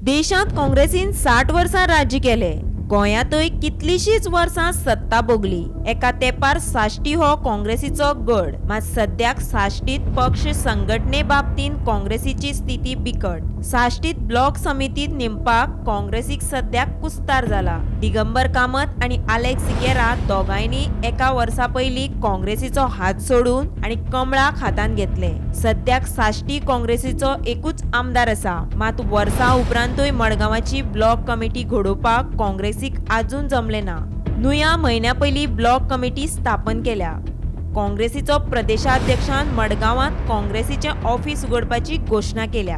देशांत काँग्रेसीन 60 वर्सां राज्य केलें. गोंयांतय कितलीशींच वर्सां सत्ता भोगली. एका तेंपार साश्टी हो काँग्रेसीचो गड. मात सद्याक साश्टीत पक्ष संघटने बाबतींत काँग्रेसीची स्थिती बिकट. साश्टीत ब्लॉक समितीत नेमपाक काँग्रेसीक सद्याक कुस्तार जाला. दिगंबर कामत आनी आलेक्स सिकेरा दोगांयनी एका वर्सा पयलीं काँग्रेसीचो हात सोडून आनी कमळाक हातांत घेतले. सद्याक साश्टी काँग्रेसीचो एकूच आमदार आसा. मात वर्सा उपरांतूय मडगांवाची ब्लॉक कमिटी घडोवपाक काँग्रेसीक आजून जमले ना. नुया म्हयन्या पयलीं ब्लॉक कमिटी स्थापन केल्या. काँग्रेसीचो प्रदेशाध्यक्षान मडगांवांत काँग्रेसीचें ऑफिस उगडपाची घोशणा केल्या.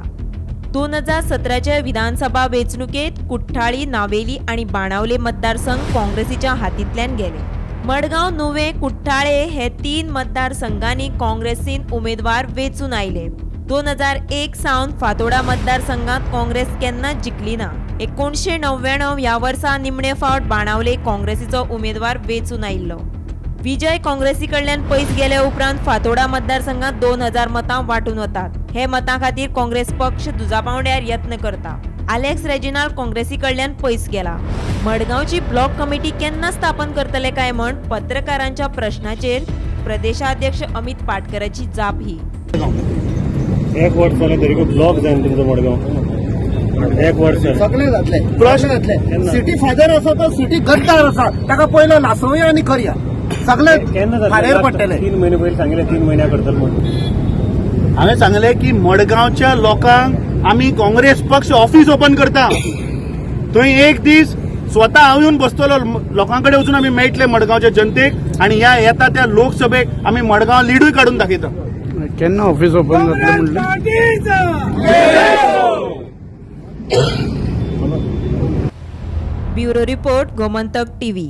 2017च्या विधानसभा वेंचणुकेंत कुठ्ठाळी, नावेली आनी बाणावले मतदारसंघ काँग्रेसीच्या हातींतल्यान गेले. मडगांव, नुवें, कुठ्ठाळे हे 3 मतदारसंघांनी काँग्रेसीन उमेदवार वेंचून आयले. 2001 सावन फातोडा मतदारसंघात काँग्रेस केन्नाच जिखली ना. 1999 ह्या वर्सा निमणे फावट बाणावले काँग्रेसीचो उमेदवार वेंचून आयिल्लो. विजय काँग्रेसी कडल्यान पयस गेले उपरांत फातोडा मतदारसंघात 2000 मतां वांटून वतात. हे मतां खातीर काँग्रेस पक्ष दुजा पांवड्यार यत्न करता. आलेक्स रेजिनाल्ड काँग्रेसी कडल्यान पयस गेला. मडगांवची ब्लॉक कमिटी केन्ना स्थापन करतले काय म्हण पत्रकारांच्या प्रश्नाचेर प्रदेशाध्यक्ष अमित पाटकराची जाप ही. एक वर्स जालें तरी ब्लॉक जायना तुमचो मडगांव. एक वर्स जालें. सगळे जातले, प्रश्न जातले. सिटी फादर आसा तो सिटी गद्दार आसा, ताका पयलो लासोवया आनी करया. सगळे केन्ना जातलें? फारेर पडटले. 3 म्हयने पयलीं सांगिल्लें 3 म्हयन्या करतले म्हणून. हांवें सांगलें की मडगांवच्या लोकांक आमी काँग्रेस पक्ष ऑफिस ओपन करता. थंय एक दीस स्वता हांव येवन बसतलो, लोकां कडेन वचून आमी मेळटले मडगांवच्या जनतेक आनी ह्या येता त्या लोकसभेक आमी मडगांव लिडूय काडून दाखयता. केन्ना ऑफिस ओपन जातलें म्हणलें? Bureau report, Gomantak TV.